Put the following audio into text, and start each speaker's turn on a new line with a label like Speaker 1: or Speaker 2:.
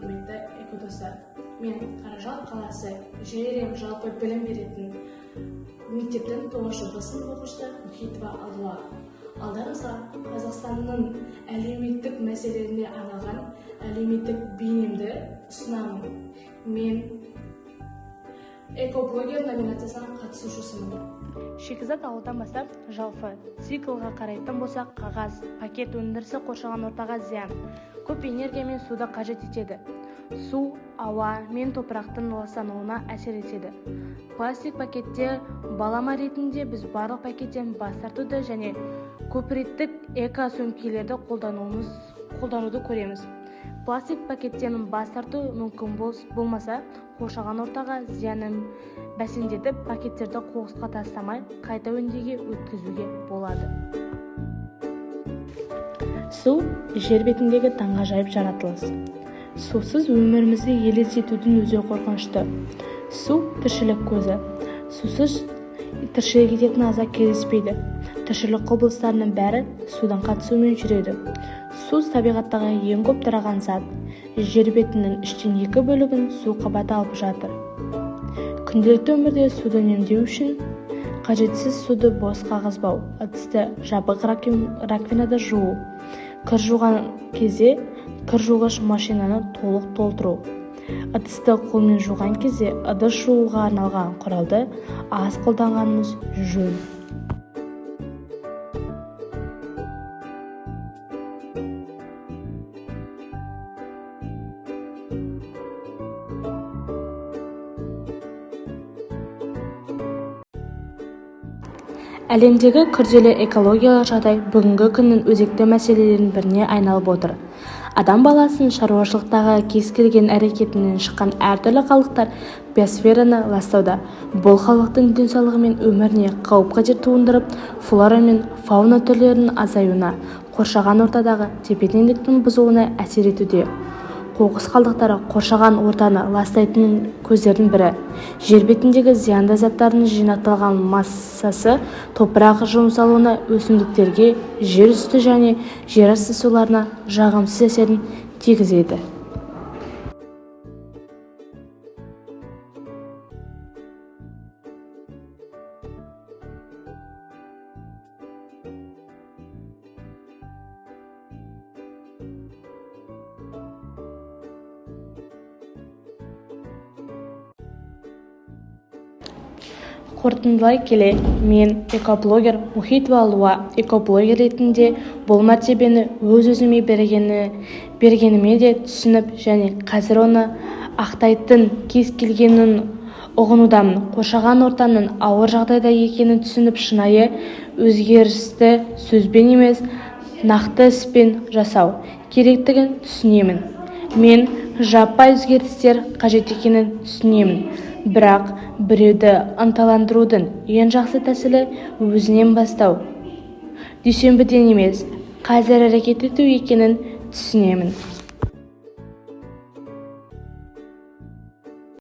Speaker 1: Құрметті экодостар! Мен Қаражал қаласы Жәйрем жалпы білім беретін мектептің 9 Б сынып оқушысы Мұхитова Алуа. Алдарыңызға Қазақстанның әлеуметтік мәселелеріне арналған әлеуметтік бейнемді ұсынамын. Мен экоблогер номинациясына қатысушысымын.
Speaker 2: Шикізат алудан бастап жалпы циклға қарайтын болсақ, қағаз, пакет өндірісі қоршаған ортаға зиян. Көп энергия мен суды қажет етеді. Су, ауа мен топырақтың ластануына әсер етеді. Пластик пакетте балама ретінде біз барлық пакеттен бас тартуды және көпреттік эко сөмкелерді қолдануды көреміз. Пластик пакеттен бас тарту мүмкін болмаса, қоршаған ортаға зиянын бәсеңдетіп, пакеттерді қоқысқа тастамай, қайта өңдеуге өткізуге болады. Су жер бетіндегі таңғажайып жаратылыс. Сусыз өмірімізді елестетудің өзі қорқынышты. Су тіршілік көзі. Сусыз тіршілік ететін ағза кездеспейді. Тіршілік құбылыстарының бәрі судың қатысуымен жүреді. Су табиғаттағы ең көп тараған зат. Жер бетінің 2/3 бөлігін су қабаты алып жатыр. Күнделікті өмірде суды үнемдеу үшін қажетсіз суды босқа ағызбау, ыдысты жабық раковинада жуу, кір жуған кезде кір жуғыш машинаны толық толтыру, ыдысты қолмен жуған кезде ыдыс жууға арналған құралды аз қолданғанымыз жөн. Әлемдегі күрделі экологиялық жағдай бүгінгі күннің өзекті мәселелерінің біріне айналып отыр. Адам баласының шаруашылықтағы кез келген әрекетінен шыққан әртүрлі қалдықтар биосфераны ластауда. Бұл халықтың денсаулығы мен өміріне қауіп-қатер туындырып, флора мен фауна түрлерінің азаюына, қоршаған ортадағы тепе-теңдіктің бұзылуына әсер етуде. Қоқыс қалдықтары қоршаған ортаны ластайтын көздердің бірі. Жер бетіндегі зиянды заттардың жинақталған массасы топырақ жұмсалуына, өсімдіктерге, жер үсті және жер асты суларына жағымсыз әсерін тигізеді. Қорытындылай келе, мен экоблогер Мұхитова Алуа экоблогер ретінде бұл мәртебені өз-өзіме бергеніме де түсініп және қазір оны ақтайтын кез келгенін ұғынудамын. Қоршаған ортаның ауыр жағдайда екенін түсініп, шынайы өзгерісті сөзбен емес, нақты іспен жасау керектігін түсінемін. Мен жаппай өзгерістер қажет екенін түсінемін. Бірақ біреуді ынталандырудың ең жақсы тәсілі өзінен бастау. Дүйсенбіден емес, қазір әрекет ету екенін түсінемін.